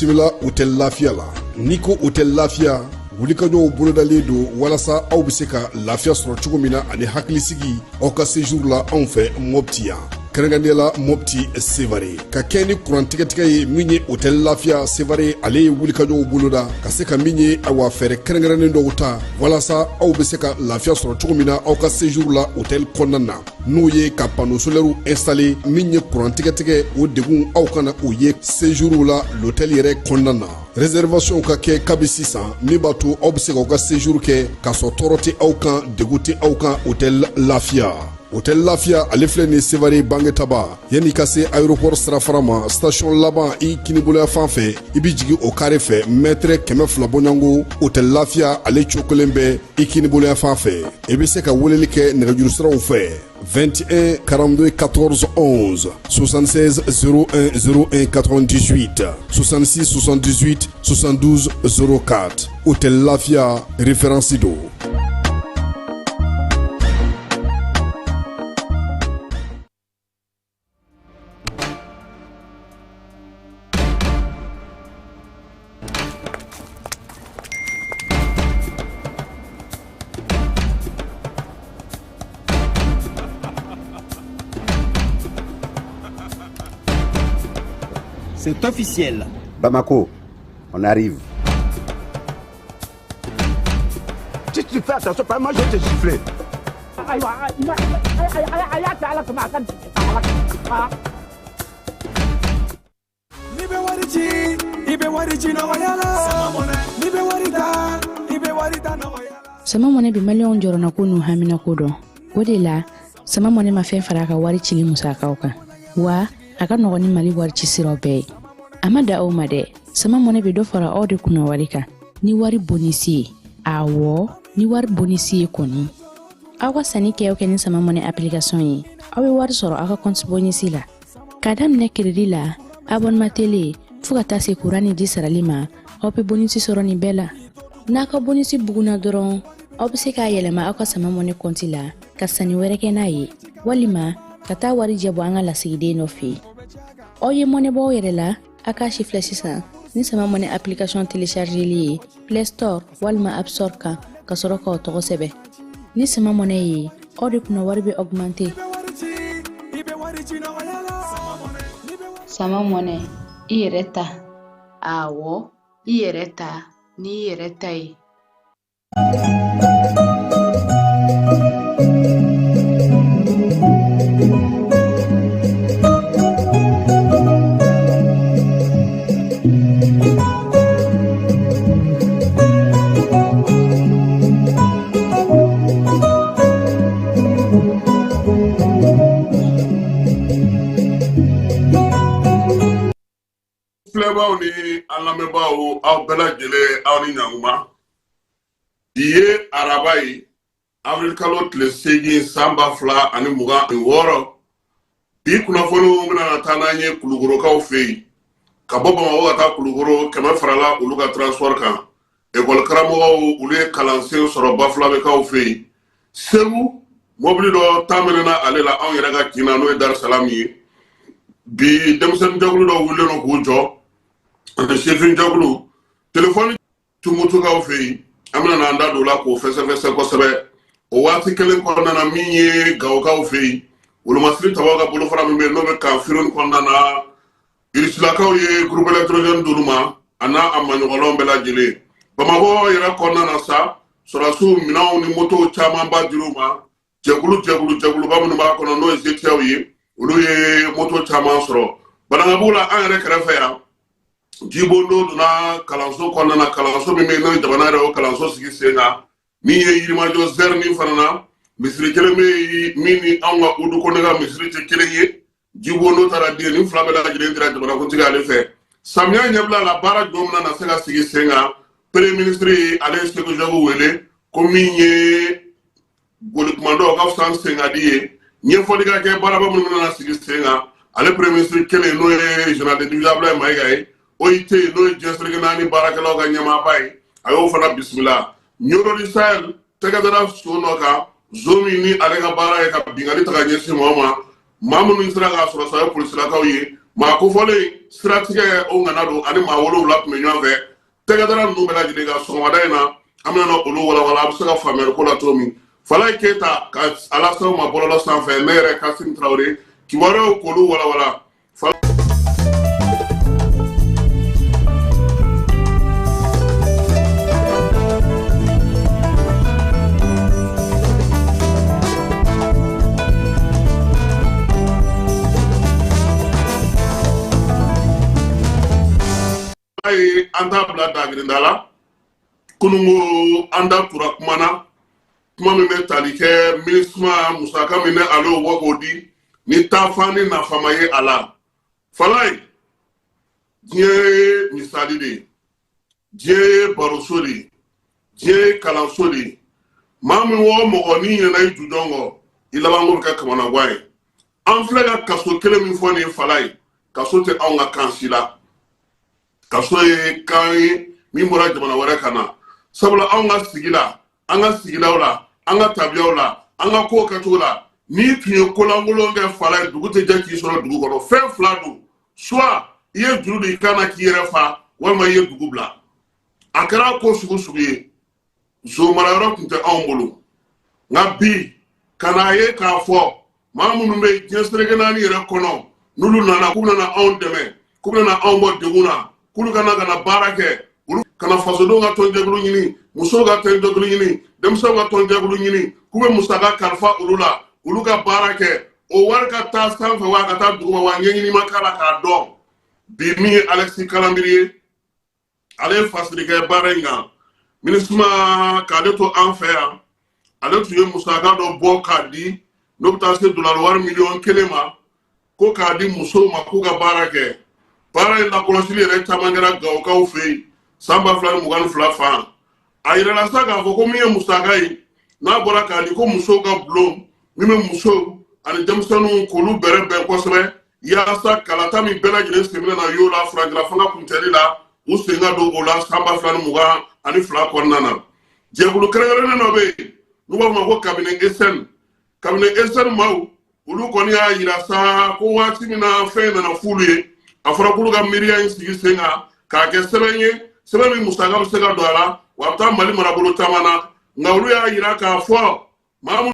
Bisimila hôtel Lafiya la. N'i ko hôtel Lafiya, wulikajɔw bolodalen don walasa aw bɛ se ka lafiya sɔrɔ cogo min na ani hakilisigi aw ka séjour la anw fɛ Mopti yan, kɛrɛnkɛrɛnnenya la Mopti Sevare. Ka kɛ ni kuran tigɛtigɛ ye min ye, hôtel Lafiya Sevare ale ye wulikajɔw boloda ka se ka min ye, awa, fɛɛrɛ kɛrɛnkɛrɛnnen dɔw ta walasa aw bɛ se ka lafiya sɔrɔ cogo min na aw ka séjour la hôtel kɔnɔna na, n'o ye ka panneau solaire installer. Min ye kuran tigɛtigɛ, o degun aw kana o ye séjour la l'hôtel yɛrɛ kɔnɔna na. Réservation ka kɛ kabi sisan, min b'a to aw bɛ se k'aw ka séjour kɛ k'a sɔrɔ tɔɔrɔ tɛ aw kan, degun tɛ aw kan. Hôtel Lafiya, hôtel Lafiya ale filɛ nin Sevare Bangetaba, yanni ka se aéroport sirafara ma, station laban i kiniboloya fan fɛ, i bɛ jigin o carré fɛ, mètre 200 bɔɲɔgɔnko, hôtel Lafiya ale cokolen bɛ i kiniboloya fan fɛ. I bɛ se ka weleli kɛ nɛgɛjuru siraw fɛ: 21 42 14 11, 76 01 01 98, 66 78 72 04. Hôtel Lafia, référence do. C'est officiel. Bamako, on arrive. Si tu fais attention, pas moi je vais te gifler. N'i bɛ wari ci, i bɛ wari ci nɔgɔya la. N'i bɛ wari ta, i bɛ wari ta nɔgɔya la. Sama Mɔnɛ bɛ Maliyɛnw jɔrɔnako n'u haminako dɔn. O de la, Sama Mɔnɛ ma fɛn fara a ka wari cili musakaw kan, wa a ka nɔgɔn ni Mali wari ci siraw bɛɛ ye. A ma da aw ma dɛ, Sama Mɔnɛ bɛ dɔ fara aw de kunna wari kan ni wari bonisi ye. Awɔ, ni wari bonisi ye kɔni. Aw ka sanni kɛ o kɛ ni Sama Mɔnɛ application ye, aw bɛ wari sɔrɔ aw ka compte bonisi la. K'a daminɛ crédit la, abonnement télé, fo ka taa se kuran ni ji sarali ma, aw bɛ bonisi sɔrɔ nin bɛɛ la. N'a ka bonisi bugunna dɔrɔn, aw bɛ se k'a yɛlɛma aw ka Sama Mɔnɛ kɔnti la ka sanni wɛrɛ kɛ n'a ye, walima ka taa warijɛ bɔ an ka lasigiden dɔ fɛ yen. Aw ye mɔnɛ bɔ aw yɛrɛ la. A k'a si filɛ sisan ni Sama Mɔnɛ application téléchargeli ye Play Store walima App Store kan, ka sɔrɔ k'aw tɔgɔ sɛbɛn. Ni Sama Mɔnɛ ye, aw de kunna wari bɛ augmenter. Sama Mɔnɛ, i yɛrɛ ta. Awɔ, i yɛrɛ ta n'i yɛrɛ ta ye. Filɛbaaw ni an lamɛnbaaw, aw bɛɛ lajɛlen, aw ni ɲankuma. Bi ye araba ye, avril kalo tile 8, san 2026. Bi kunnafoniw bɛna na taa n'an ye Kulukorokaw fɛ yen. Ka bɔ Bamakɔ ka taa Kulukoro, 100 farala olu ka transport kan. Ekɔli karamɔgɔw, olu ye kalansen sɔrɔ Bafulabɛkaw fɛ yen. Segu, mobili dɔ ta mɛnɛna ale la anw yɛrɛ ka kin na, n'o ye Darusalami ye. Bi, denmisɛnnin jɛkulu dɔ wulilen don k'u jɔ ani sifin jɛkulu. Telefɔni Tumutukaw fɛ yen, an bɛna n'an da don o la k'o fɛsɛfɛsɛ kosɛbɛ. O waati kelen kɔnɔna na, min ye Gawokaw fɛ yen, wolomasiri tabaw ka bolofara min bɛ yen, n'o bɛ kan Fironi kɔnɔna na, Irisilakaw ye groupe électrogène d'olu ma, a n'a a maɲɔgɔnlɔn bɛɛ lajɛlen. Bamakɔ yɛrɛ kɔnɔna na sa, sɔrɔdasiw minɛnw ni motow camanba dir'u ma. Jɛkulu jɛkulu jɛkuluba minnu b'a kɔnɔ, n'o ye zetiyaw ye, olu ye moto caman sɔrɔ. Banankabugu la, an yɛrɛ kɛrɛfɛ yan, jibondo donna kalanso kɔnɔna na, kalanso min bɛ yen, n'o ye jamana yɛrɛ o kalanso sigi sen kan. Min ye Yirimajɔ zɛrini fana na, misiri kelen bɛ yen min ni anw ka Udu Kone ka misiri tɛ kelen ye, jibondo taara di. Nin fila bɛɛ lajɛlen dira jamanakuntigi ale fɛ. Samiya ɲɛbila la, baara jumɛn bɛna na se ka sigi sen kan? Premier ministre ale ye Segu Jago wele ko min ye goli kumandɔ ka fisa sen ka di ye, ɲɛfɔli ka kɛ baaraba minnu bɛna na sigi sen kan. Ale premier ministre kelen, n'o ye général de division Abdoulaye Mayiga ye, OIT, n'o ye diɲɛ seleke naani baarakɛlaw ka ɲɛmaaba ye, a y'o fana bisimila. Nioro du Sahel, tɛgɛ dara son dɔ kan, zon min ni ale ka baara ye ka binkanni ta ka ɲɛsin mɔgɔ ma. Maa minnu sera k'a sɔrɔ sa, ye polisilakaw ye. Maa kofɔlen siratigɛ o ŋana don, ani maa 7 tun bɛ ɲɔgɔn fɛ. Tɛgɛdara ninnu bɛɛ lajɛlen kan sɔgɔmada in na, an bɛna olu walawala, a bɛ se ka faamuyali ko la cogo min. Falaye Keyita ka a lase aw ma bɔlɔlɔ sanfɛ, ne yɛrɛ Kasim Tarawele, kibaruyaw k'olu walawala. Ye an t'a bila dagirinda la. Kununko an da tura kuma na, kuma min bɛ tali kɛ MINUSMA musaka min ne ale y'o bɔ k'o di ni taafan ni nafama ye a la. Falaye, diɲɛ ye misali de ye, diɲɛ ye baroso de ye, diɲɛ ye kalanso de ye. Maa min o mɔgɔ n'i ɲinɛna i jujɔn kɔ, i labanko bɛ kɛ kamanagan ye. An filɛ ka kaso kelen min fɔ nin ye, Falaye, kaso tɛ anw ka kan si la. Kaso ye kan ye min bɔra jamana wɛrɛ ka na, sabula anw ka sigi la, an ka sigidaw la, an ka tabiyaw la, an ka kow kɛcogo la, n'i tun ye kolankolon kɛ, Falaye, dugu tɛ jɛ k'i sɔrɔ dugu kɔnɔ. Fɛn fila don: soit i ye juru don i kan na k'i yɛrɛ fa, walima i ye dugu bila. A kɛra ko sugu sugu ye, nson marayɔrɔ tun tɛ anw bolo. Nka bi, ka n'a ye k'a fɔ maa minnu bɛ diɲɛ seleke naani yɛrɛ kɔnɔ, n'olu nana k'u bɛna anw dɛmɛ, k'u bɛna anw bɔ degun na, k'olu ka na ka na baara kɛ, olu ka na fasodenw ka tɔnjɛkulu ɲini, musow ka tɔnjɛkulu ɲini, denmisɛnw ka tɔnjɛkulu ɲini, k'u bɛ musaka kalifa olu la, olu ka baara kɛ, o wari ka taa sanfɛ wa ka taa duguma wa, ɲɛɲini ma k'a la k'a dɔn. Bi, min ye Alexis Kalambry ye, ale ye fasiri kɛ baara in kan MINUSMA k'ale to an fɛ yan. Ale tun ye musaka dɔ bɔ k'a di, n'o bɛ taa se dolari wari 1 miliyɔn ma, ko k'a di musow ma k'u ka baara kɛ. Baara in lakɔlɔsili yɛrɛ caman kɛra Gawokaw fɛ yen san 2022 fan. A yirala sa k'a fɔ ko min ye musaka ye, n'a bɔra k'a di, ko musow ka bulon min bɛ musow ani denmisɛnninw k'olu bɛrɛ bɛn kosɛbɛ, yaasa kalata min bɛɛ lajɛlen sen bɛna na y'o la furancɛla fanga kuncɛli la, u sen ka don o la san 2022 kɔnɔna na. Jɛkulu kɛrɛnkɛrɛnnen dɔ bɛ yen n'u b'a fɔ ma ko cabinet SN. Cabinet SN maaw, olu kɔni y'a yira sa ko waati min na fɛn nana f'olu ye, a fɔra k'olu ka miiriya in sigi sen kan k'a kɛ sɛbɛn ye, sɛbɛn min musaka bɛ se ka don a la, wa a bɛ taa Mali marabolo caman na. Nka olu y'a yira k'a fɔ maa